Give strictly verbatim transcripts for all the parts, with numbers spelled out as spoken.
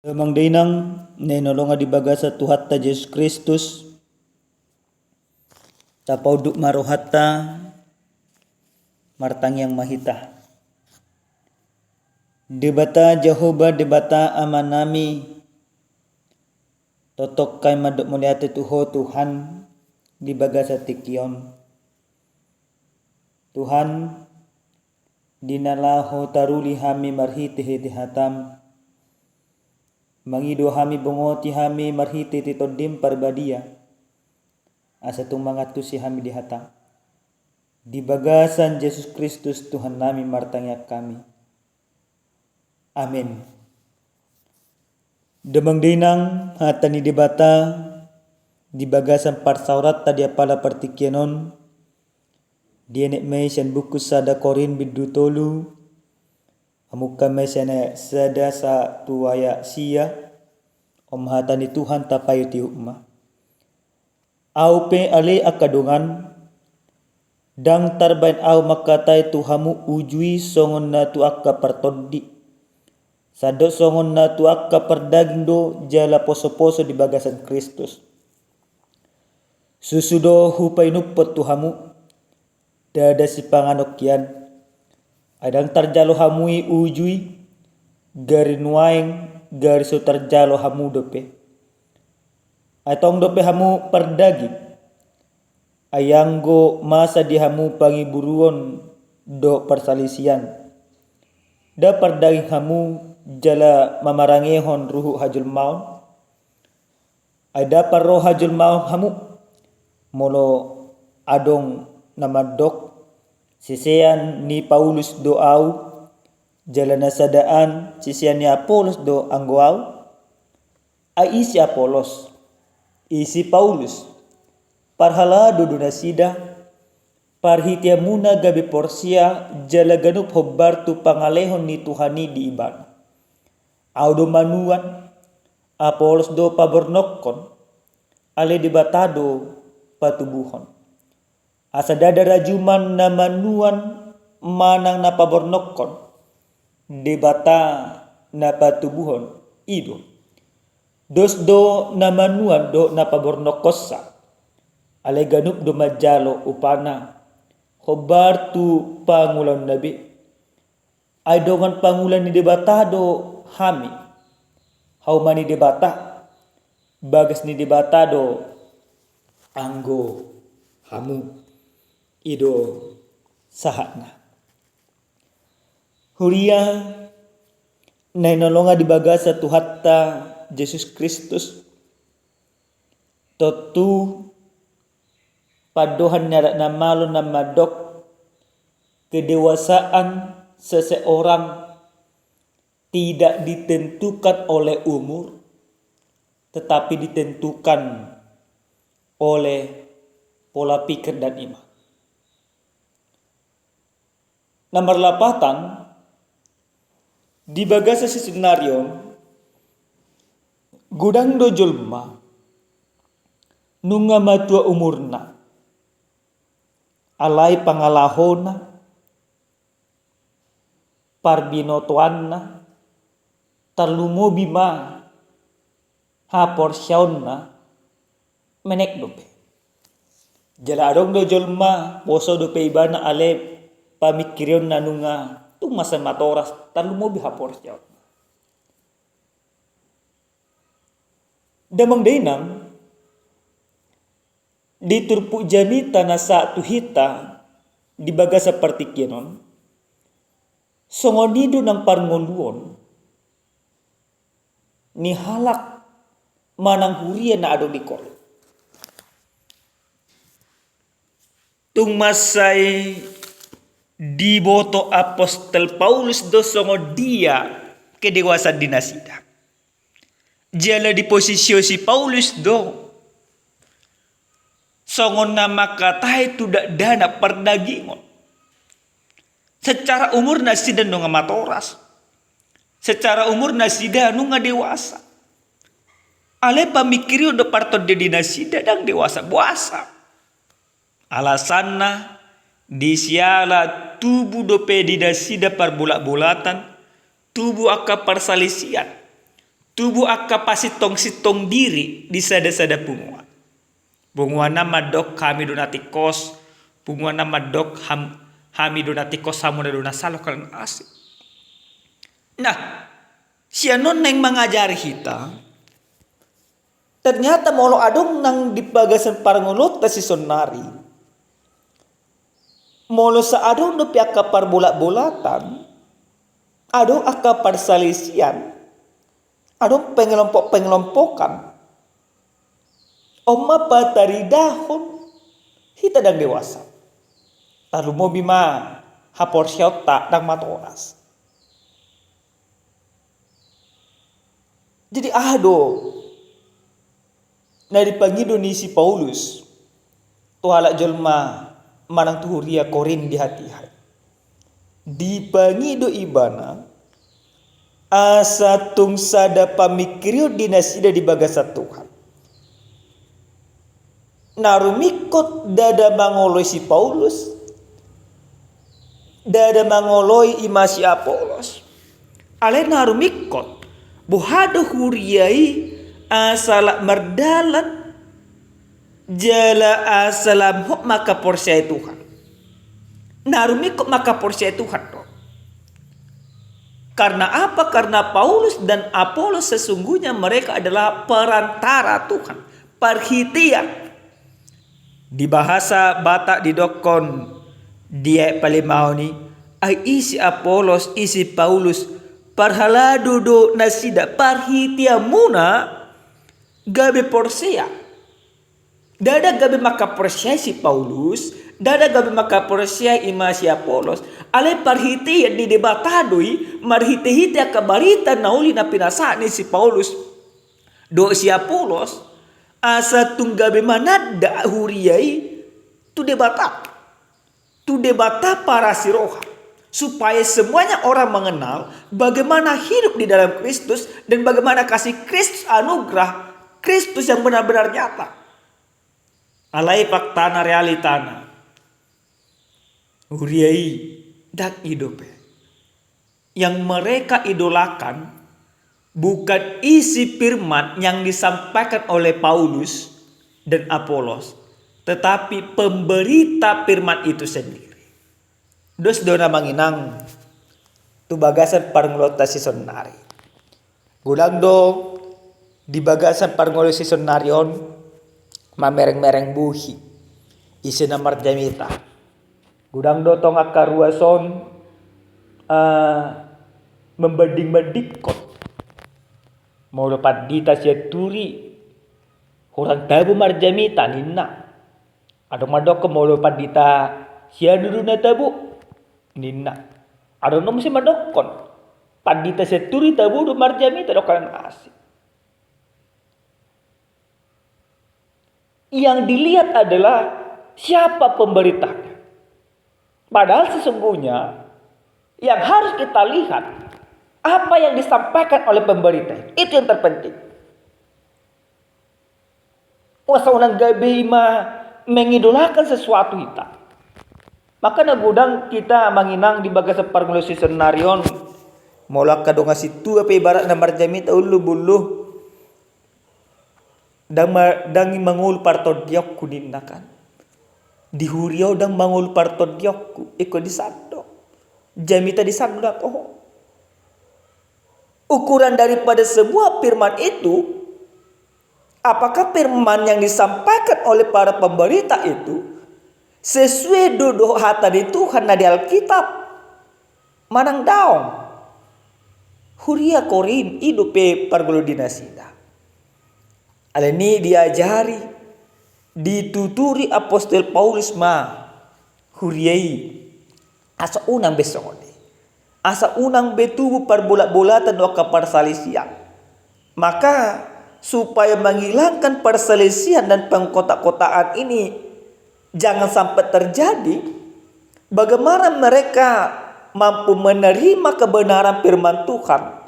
Damang dainang na hinaholongan di bagasan Tuhanta Jesus Kristus, tapaunduk ma rohanta, martangiang ma hita. Debata Jahowa, Debata Amanami, tongtong hami mandok mauliate tu Ho Tuhan di bagasan tingki on. Tuhan, di na laho taruli hami marhitehite hataM, mangido hami, bongoti hami marhitehite TondiM Parbadia, asa tung mangantusi hami di hataM. Di bagasan Jesus Kristus Tuhannami martangiang hami. Amen. Damang dainang, hata ni Debata di bagasan parsaoranta di apala partingkian on, dienet ma i sian buku sada Korint bindu tolu, mamungka ma i sian ayat sada sahat tu ayat sia. On ma hata ni Tuhan, tapaihut-ihut ma. Ahu pe ale angka dongan, ndang tarbahen ahu mangkatai tu hamu uju i songon na tu angka partondi, sandok songon na tu angka pardaging do jala poso-poso di bagasan Kristus. Susu do hupainuphon tu hamu, ndada sipanganon hian. Ai ndang tarjalo hamu i uju i, gari nuaeng, gari so tarjalo hamu dope. Ai tong dope hamu pardaging. Ai anggo masa di hamu pangiburuon dohot parsalisian, nda pardaging hamu jala mamarangehon ruhut hajolmaon? Ai nda parroha jolma hamu, molo adong na mandok, sisean ni Paulus do ahu, jala na sadaan sisean ni Apolos do anggo ahu? Ai ise Apolos? Ise Paulus? Parhalado do nasida, parhiteanmuna gabe porsea jala ganup hombar tu pangalehon ni Tuhan i di ibana. Ahu do manuan, Apolos do pabornokkon, ale Debata do patubuhon. Asa ndada rajuman na manuan manang na pabornokkon, Debata na patubuhon i do. Dos do na manuan dohot na pabornokkonsa, ale ganup do manjalo upana, hombar tu pangulaonna be. Ai dongan pangula ni Debata do hami, hauma ni Debata, bagas ni Debata do anggo hamu. I do sahatna. Huria na hinaholongan di bagasan Tuhanta Jesus Kristus, tontu pandohan ni adat na malo na mandok, kedewasaan seseorang tidak ditentukan oleh umur, tetapi ditentukan oleh pola pikir dan iman. Na marlapatan, di bagasan sisean nari on, godang do jolma nunga matua umurna, alai pangalahona, parbinotoanna, tarlumobi ma haporseaonna, menek dope. Jala adong do jolma poso dope ibana ale pamingkirionna nunga tung masa matoras, tarlumobi haporseaonna. Damang dainang, di turpuk jamita na sahat tu hita di bagasan partingkian on, songon i do nang parngoluon ni halak manang huria na adong di Korint. Tung mansai diboto apostel Paulus do songon dia kedewasaan di nasida. Jala diposisioni Paulus do songon na mangkatai tu dakdanak pardagingon. Secara umur nasida nunga matoras. Secara umur nasida nunga dewasa. Alai pamingkirion dohot partondion di nasida ndang dewasa boasa. Alasanna, di siala tubu dope di nasida parbolatbolatan, tubu angka parsalisian, Tubu angka pasintong-sintong diri di sada-sada punguan. Punguanna mandok hami do na tingkos, punguanna mandok ham-, hami do na tingkos, hamuna do na sala, holan asi. Nah, sian on naeng mangajari hita, ternyata molo adong nang di bagasan parngoluonta sisonari, molo sai adong dope angka parbolat-bolatan, adong angka parsalisian, adong pengelompok-pengelompokan, on ma pataridahon hita ndang dewasa. Tarlumobi ma haporseaonta ndang matoras. Jadi aha do na dipangido ni si Paulus tu halak jolma manang tu huria Korint di hatiha i? Dipangido ibana asa tung sada pamingkirion di nasida di bagasan Tuhan. Na rumingkot ndada mangoloi si Paulus, ndada mangoloi i ma si Apolos. Alai na rumingkot, boha do huria i asa lam mardalan, jala asa lam hot mangkaporseai Tuhan. Na rumingkot mangkaporseai Tuhan do. Karena apa? Karena Paulus dan Apolos sesungguhnya mereka adalah perantara Tuhan, parhitean. Di bahasa Batak didokkon di ayat palimaon i, ai i si Apolos, i si Paulus, parhalado do nasida, parhiteanmuna gabe porsea. Ndada gabe mangkaporseai si Paulus, ndada gabe mangkaporseai i ma si Apolos, alai parhitean ni Debata do i, marhite-hite angka barita na uli na pinasahat ni si Paulus dohot si Apolos, asa tung gabe mananda huria i tu Debata, tu Debata parasi roha, supaya semuanya orang mengenal bagaimana hidup di dalam Kristus dan bagaimana kasih Kristus, anugerah Kristus yang benar-benar nyata. Alai faktana, realitana, huria i ndang i dope. Yang mereka idolakan bukan isi firman yang disampaikan oleh Paulus dan Apolos, tetapi pemberita firman itu sendiri. Dos do na manginang tu bagasan parngoluonta sisonari. Godang do di bagasan parngoluon sisonari on mamereng-mereng buhi, ise na marjamita. Godang do tong angka ruas on, eh, membanding-bandingkon. Molo pandita Sianturi, hurang tabo marjamita ninna. Adong mandokkon molo pandita Siandu do na tabo ninna. Adong do muse mandokkon pandita Sianturi tabo do marjamita, dohonon asi. Yang dilihat adalah siapa pemberitanya. Padahal sesungguhnya yang harus kita lihat apa yang disampaikan oleh pemberita itu. Itu yang terpenting. Asa unang gabe i ma mengidolakan sesuatu hita. Makana godang hita manginang di bagasan parngoluon sisonari on. Molo angka dongan sintua pe ibaratna marjamita, ullu bullu. Ndang ma-, ndang i mangolu partondionku ninna kan. Di huria on ndang mangolu partondionku, ingkon di sandok. Jamita di sandok na toho. Ukuran daripada sebuah firman itu, apakah firman yang disampaikan oleh para pemberita itu sesuai do dohot hata ni Tuhan na di Alkitab manang daong? Huria Korint, i dope parngoluon ni nasida. Alani i diajari, dituturi apostel Paulus ma huria i asa unang be songon i. Asa unang be tubu parbolat-bolatan dohot angka parsalisian. Maka, supaya menghilangkan perselisihan dan pengkotak-kotaan ini jangan sampai terjadi, bagaimana mereka mampu menerima kebenaran firman Tuhan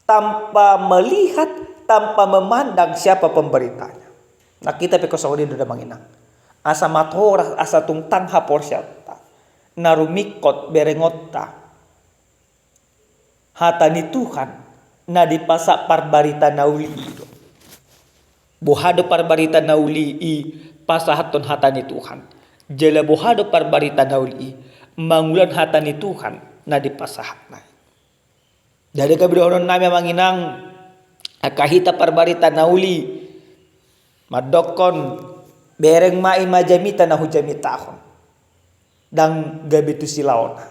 tanpa melihat, tanpa memandang siapa pemberitanya. Nah, hita pe songon i do da manginang. Asa matoras, asa tung tang haporseaonta. Na rumingkot berengonta hata ni Tuhan, na dipasahat parbarita na uli i do. Boha do parbarita na uli i? Pasahathon hata ni Tuhan. Jala boha do parbarita na uli i? Mangulahon hata ni Tuhan na dipasahatna i. Jadi gabe dohonon nami amang inang, angka hita parbarita na uli mandokkon, bereng ma i ma jamita na hujamitahon. Ndang gabe tu silaona.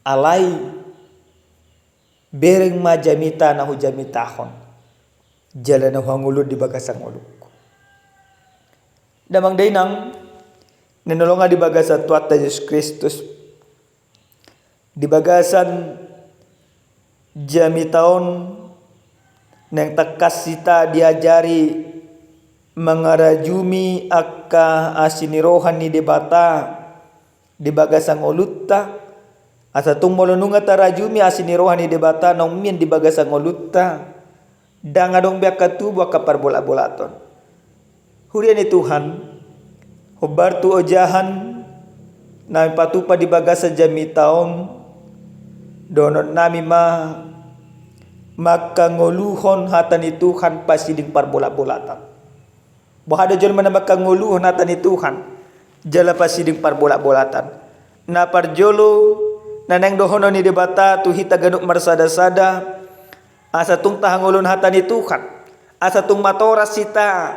Alai bereng ma jamita na hujamitahon, jala na huhangoluhon di bagasan ngolungku. Damang dainang na hinaholongan di bagasan Tuhanta Jesus Kristus, di bagasan jamita on naeng tangkas hita diajari mangarajumi angka asi ni roha ni Debata di bagasan ngolunta. Asa tung molo nunga tarajumi asi ni roha ni Debata na ummian di bagasan ngolunta, ndang adong be angka tubu angka parbolatbolaton. Huria ni Tuhan, hombar tu ojahan na patupa di bagasan jamita on, dohonon nami ma, mangkangoluhon hata ni Tuhan pasiding parbolatbolatan. Boha do jolma na mangkangoluhon hata ni Tuhan jala pasiding parbolatbolatan? Na parjolo, na naeng dohonon ni Debata tu hita ganup marsadasada, asa tung tahangoluhon hata ni Tuhan, asa tung matoras hita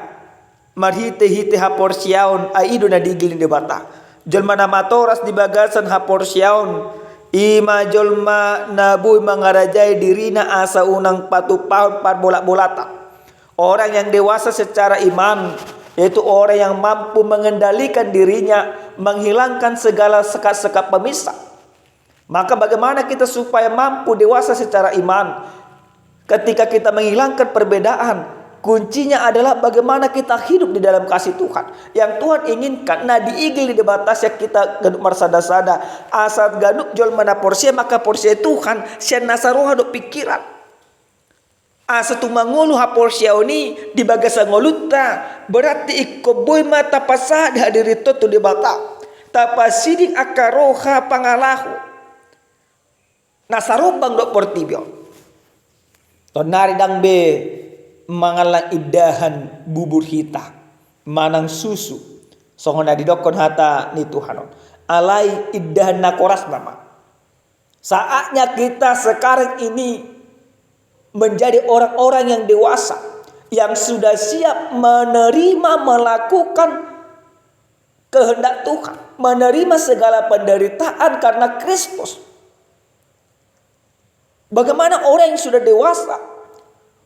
marhitehite haporseaon, ai i do na diigil ni Debata. Jolma na matoras di bagasan haporseaon, i ma jolma na boi mangarajai dirina asa unang patupahon parbolatbolatan. Orang yang dewasa secara iman, yaitu orang yang mampu mengendalikan dirinya, menghilangkan segala sekat-sekat pemisah. Maka bagaimana kita supaya mampu dewasa secara iman? Ketika kita menghilangkan perbedaan, kuncinya adalah bagaimana kita hidup di dalam kasih Tuhan. Yang Tuhan inginkan, na diigil ni Debata sian hita ganup marsadasada, asa ganup jolma na porsea mangkaporseai Tuhan sian nasa roha dohot pingkiran. Asa tung mangolu haporseaon i di bagasan ngolunta, berarti ingkon boi ma tapasahat hadirinta tu Debata, tapasiding angka roha pangalaho na sarombang dohot portibi on. Saonari ndang be mangallang indahan bubur hita manang susu, songon na didokkon hata ni Tuhan on, alai indahan na horas nama. Saatnya kita sekarang ini menjadi orang-orang yang dewasa, yang sudah siap menerima, melakukan kehendak Tuhan, menerima segala penderitaan karena Kristus. Bagaimana orang yang sudah dewasa?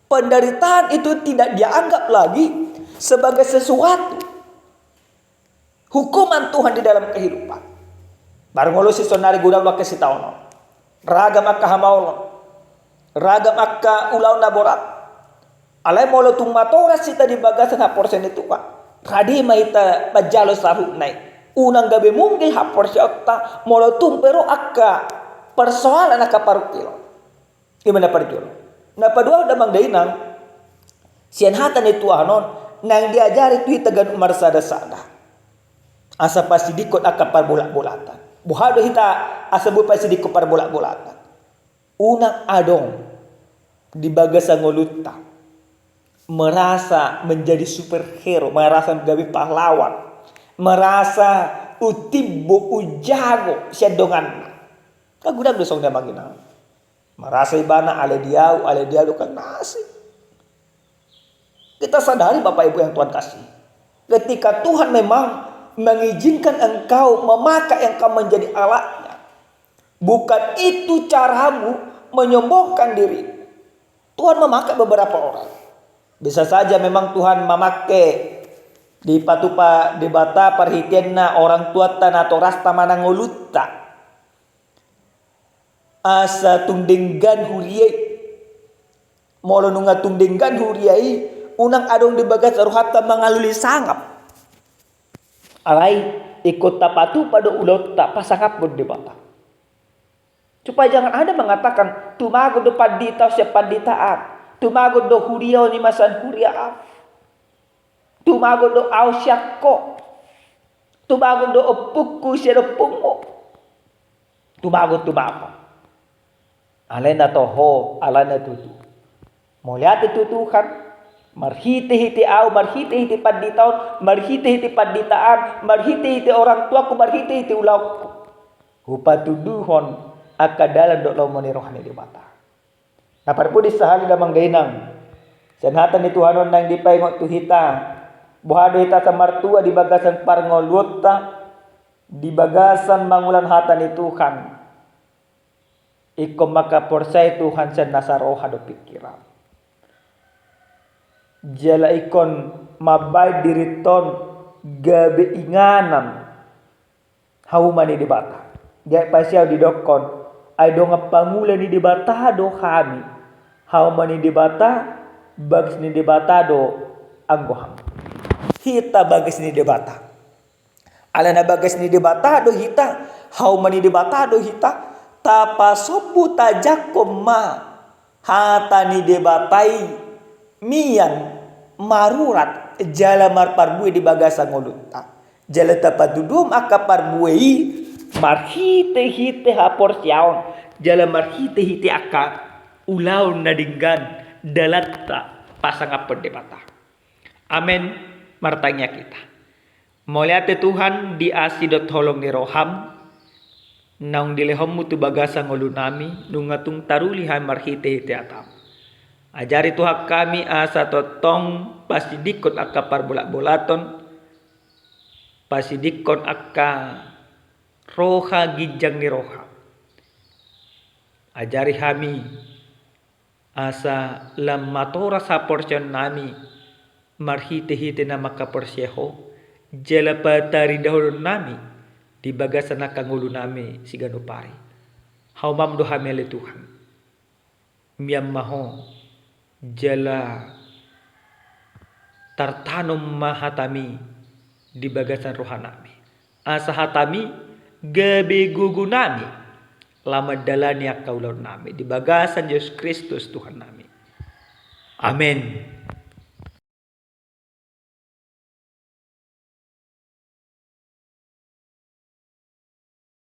Penderitaan itu tidak dianggap lagi sebagai sesuatu hukuman Tuhan di dalam kehidupan. Parngolusi, saonari godang do angka sitaonon, ragam angka hamaolon, ragam angka ulaon na borat. Alai molo tung matoras hita di bagasan haporseaon ni Tuhan, rade ma hita manjalo saluhutna i. Unang gabe munggil haporseaonta molo tung pe ro angka persoalan, angka parungkilon. I ma na parjolo. Na paduahon, damang dainang, sian hata ni Tuhan on naeng diajari tu hita ganup marsadasada, asa pasidingkon angka parbolatbolatan. Boha do hita asa boi pasidingkon parbolatbolatan? Unang adong di bagasan ngolunta merasa menjadi superhero, merasa gabe pahlawan, merasa utimbo, ujago sian donganna. Kan godang do songon i, damang inang. Merasa ibana, alai di au, alai di au do kan na asing. Kita sadari, Bapak Ibu yang Tuhan kasih, ketika Tuhan memang mengizinkan engkau, memakai engkau menjadi alatnya, bukan itu caramu menyombongkan diri. Tuhan memakai beberapa orang. Bisa saja memang Tuhan memakai, dipatupa Debata parhiteanna orang tuanta, natorasta manang ngolunta, asa tung denggan huria i. Molo nunga tung denggan huria i, unang adong di bagasan rohanta mangalului sangap. Alai ingkon tapatupa do ulaonta pasangaphon Debata. Supaya jangan ada mengatakan, tumagon do pandita sian panditaan, tumagon do huria on i ma sian huria an. Tumagon do au sian ho. Tumagon do ompungku sian ompungmu. Tumagon, tumagon. Alai na toho, alai na tutu, Mauliate tu Tuhan, marhite-hite au, marhite-hite pandita on, marhite-hite panditaan, marhite-hite orang tuaku, marhite-hite ulaonku, hupatuduhon angka dalan dohot lomo ni roha ni Debata. Na parpudi sahali damang dainang, sian hata ni Tuhan on naeng dipaingot tu hita, boha do hita asa martua di bagasan parngoluonta, di bagasan mangulahon hata ni Tuhan. Ingkon mangkaporseai Tuhan sian nasa roha dohot pingkiran. Jala ingkon mambahen dirinta on gabe inganan hauma ni Debata. Di ayat pasia on didokkon, ai dongan pangula ni Debata do hami. Hauma ni Debata, bagas ni Debata do anggo hamu. Hita bagas ni Debata. Alana bagas ni Debata do hita, hauma ni Debata do hita, tapasombu tajangkon ma hata ni Debata i mian marurat jala marparbue di bagasan ngolunta. Jala tapatuduhon angka parbue i marhite-hite haporseaon, jala marhite-hite angka ulaon na denggan dalanta pasangaphon Debata. Amen. Martangiang hita. Mauliate Tuhan di asi dohot holong ni roham, naung dilehonmu tu bagasan ngolunami, nunga tung taruli hami marhite-hite hatam. Ajari Tuhan hami asa tongtong pasidingkon angka parbolat-bolaton, pasidingkon angka roha ginjang ni roha. Ajari hami asa lam matoras haporseaonnami marhite-hite na mangkaporsea Ho, jala pataridahononnami di bagasan angka ngolunami siganup ari. Haumam do hami ale Tuhan. Mian ma Ho, jala tartanom ma hatami di bagasan rohanami. Asa hatami gabe gogonami laho mandalani angka ulaonnami di bagasan Jesus Kristus Tuhannami. Amen.